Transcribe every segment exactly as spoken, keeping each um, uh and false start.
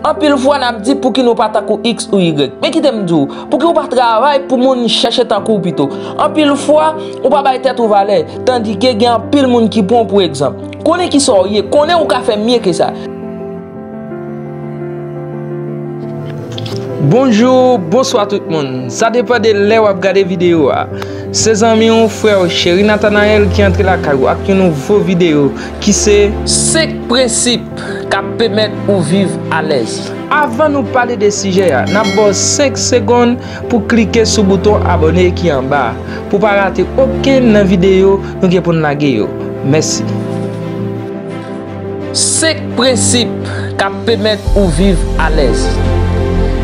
Anpil fwa n ap di pouki nou pa tankou X ou Y. Men kite m di w, pouki w pa travay pou moun chèche tankou w pito? Anpil fwa, ou pa bay tèt ou valè, tandike gen anpil moun ki pran w pou egzanp. Konnen kisa w ye, konnen ou ka fè mye ke sa. Bonjou, bonswa tout moun. Sa depann de lè w ap gade videyo a. Se zanmi w, frè w, Cheri Nathanael ki antre lakay ou ak yon nouvo videyo ki se senk prensip k ap pèmèt ou viv alèz. Avan nou pale de sijè a, n ap ba w senk segonn pou klike sou bouton abòne ki anba a, pou pa rate okenn nan videyo nou gen pou n lage yo. Mèsi. Senk prensip k ap pèmèt ou viv alèz.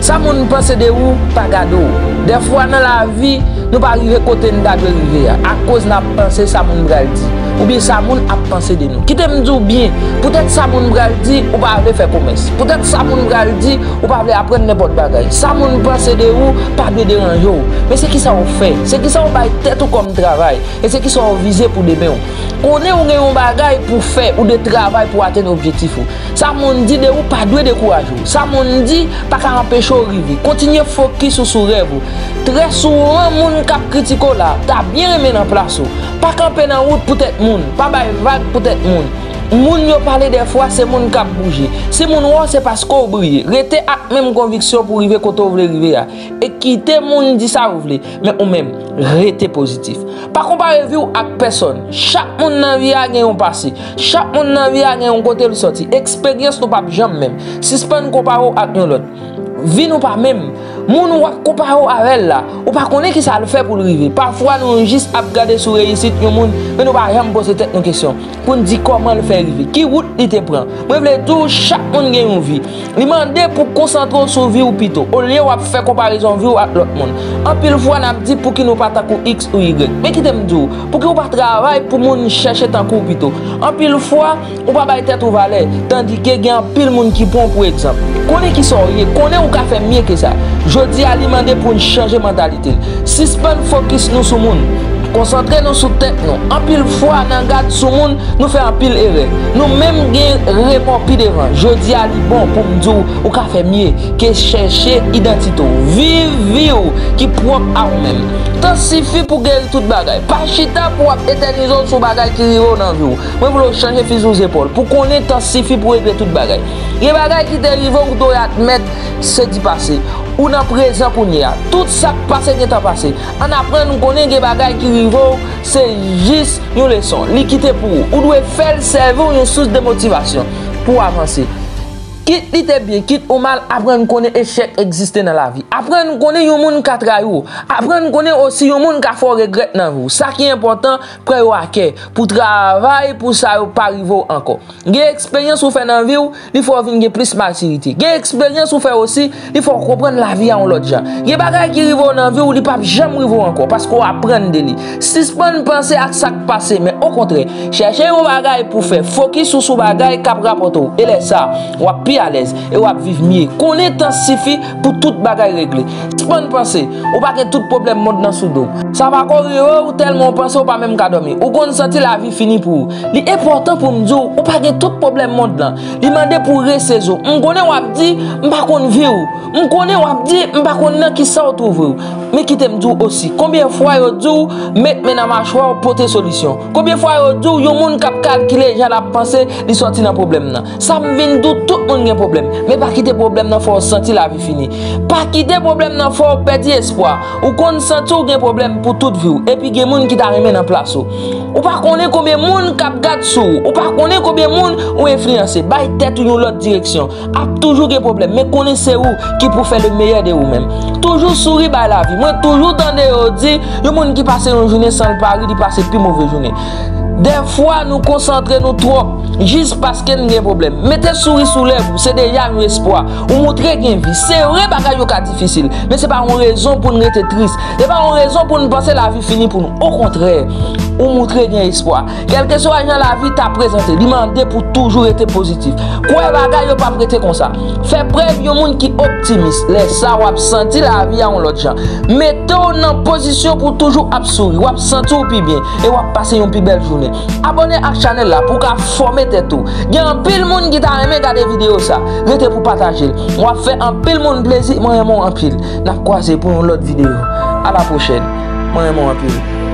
Sa moun panse de ou pa gade w. Dèfwa nan lavi, nou pa rive kote n ta dwe rive a, akoz n ap panse sa moun pral di, oubyen sa moun ap panse de nou. Kite m di w byen, poutèt sa moun pral di, ou pa vle fè komès. Poutèt sa moun pral di, ou pa vle aprann nenpòt bagay. Sa moun panse de ou pa dwe deranje w. Men se kisa w fè, se kisa w bay tèt ou kòm travay, e se kisa w vize pou demen w. Konnen ou gen yon bagay pou fè, ou dwe travay pou atenn objektif ou. Sa moun di de ou pa dwe dekouraje w. Sa moun di pa ka anpeche w rive. Kontinye fokis ou sou rèv ou. Trè souvan, moun k ap kritike w la ta byen renmen nan plas ou. Pa kanpe nan wout poutèt moun. Pa bay vag poutèt moun. Moun yo pale dèfwa se moun k ap bouje. Si moun wè w, se paske w briye. Rete ak menm konviksyon pou w rive kote w vle rive a. E kite moun di sa yo vle, men ou menm, rete pozitif. Pa konpare vi w ak pèsòn. Chak moun nan vi a gen yon pase. Chak moun nan vi a gen yon kote l sòti. Eksperyans nou p ap janm menm. Sispann konpare w ak yon lòt. Vi nou pa menm. Moun w ap konpare w avè l la, ou pa konnen kisa l fè pou l rive. Pafwa nou jis ap gade sou reyisit yon moun, men nou pa janm poze tèt nou kesyon pou n di kòman l fè rive, ki wout li te pran. Mwen vle di w, chak moun gen yon vi. Li mande pou konsantre w sou vi w pito, olye w ap fè konparezon vi w ak lòt moun. Anpil fwa n ap di pouki nou pa tankou X ou Y. Men kite m di w, pouki w pa travay pou moun chèche tankou w pito? Anpil fwa, ou pa bay tèt ou valè, tandike gen anpil moun ki pran w pou egzanp. Konnen kisa w ye, konnen ou ka fè mye ke sa. Jodi a, li mande pou n chanje mantalite. Sispann fokis nou sou moun. Konsantre nou sou tèt nou. Anpil fwa, nan gad sou moun, nou fè anpil erè. Nou menm gen remò pi devan. Jodi a, li bon pou m di w, ou ka fè mye ke chèche idantite w. Viv vi w ki pwòp a ou menm. Tan sifi pou geri tout bagay. Pa chita pou w ap etènize w sou bagay ki rive w nan vi w. Mwen vle w chanje fizi w zepòl pou konnen tan sifi pou regle tout bagay. Gen bagay ki te rive w, ou dwe admèt se di pase. Ou nan prezan kounye a. Tout sa k pase gentan pase. Ann aprann konnen gen bagay ki rive w, se jis yon leson. Li kite pou ou. Ou dwe fè l sèvi w yon sous de motivasyon pou w avanse. Kit li te byen, kit ou mal, aprann konnen echèk egziste nan lavi. Aprann konnen yon moun ka trayi w. Aprann konnen osi yon moun ka fè w regrèt nan vi w. Sa ki enpòtan, pran yo a kè pou travay pou sa yo pa rive w ankò. Gen eksperyans ou fè nan vi w, li fè w vin gen plis matirite. Gen eksperyans ou fè osi, li fè w konprann lavi a yon lòt jan. Gen bagay ki rive w nan vi w, li p ap janm rive w ankò, paske w aprann de li. Sispann panse ak sa k pase, men okontrè, chèche yon bagay pou fè. Fokis ou sou bagay k ap rapòte w. E lè sa, w ap pi alèz e w ap viv mye. Konnen tan sifi pou tout bagay regle. Sispann panse ou pa gen tout pwoblèm mond lan sou do w. Sa pa ko rive w tèlman w panse w pa menm ka dòmi. Ou konn santi lavi fini pou ou. Li enpòtan pou m di w, ou pa gen tout pwoblèm mond lan. Li mande pou w resezi w. M konnen w ap di, "M pa konn vi w." M konnen w ap di, "M pa konn nan kisa w twouve w." Men kite m di w osi, konbyen fwa yo di w, "Met men nan machwa w, pote solisyon"? Konbyen fwa yo di w, yon moun k ap kalkile jan l ap panse, li sòti nan pwoblèm nan? Sa m vin di w, tout moun gen pwoblèm, men pa kite pwoblèm nan fè w santi lavi fini. Pa kite pwoblèm nan fè w pèdi espwa. Ou konn santi w gen pwoblèm pou tout vi w, epi gen moun ki ta renmen nan plas ou. Ou pa konnen konbyen moun k ap gad sou ou. Ou pa konnen konbyen moun ou enfliyanse. Bay tèt ou yon lòt direksyon. Ap toujou gen pwoblèm, men konnen se ou ki pou fè le meyè de ou menm. Toujou souri bay lavi. Mwen toujou tande yo di, yon moun ki pase yon jounen san l pa ri, li pase pi move jounen. Dèfwa, nou konsantre nou twòp jis paske n gen pwoblèm. Mete souri sou lèv ou, se deja yon espwa. Ou montre gen vi. Se vre, bagay yo ka difisil, men se pa yon rezon pou n rete tris. Se pa yon rezon pou n panse lavi fini pou nou. Okontrè, ou montre gen espwa. Kèlkeswa jan lavi ta prezante, li mande pou toujou rete pozitif. Kwè bagay yo p ap rete konsa. Fè prèv yon moun ki optimis. Lè sa, w ap santi lavi a yon lòt jan. Mete w nan pozisyon pou toujou ap souri. W ap santi w pi byen e w ap pase yon pi bèl jounen. Abòne ak chanèl la pou w ka fòme tèt ou. Gen anpil moun ki ta renmen gade videyo sa. Rete pou pataje l. W ap fè anpil moun plezi. Mwen renmen w anpil. N ap kwaze pou yon lòt videyo. A la pwochèn. Mwen renmen w anpil.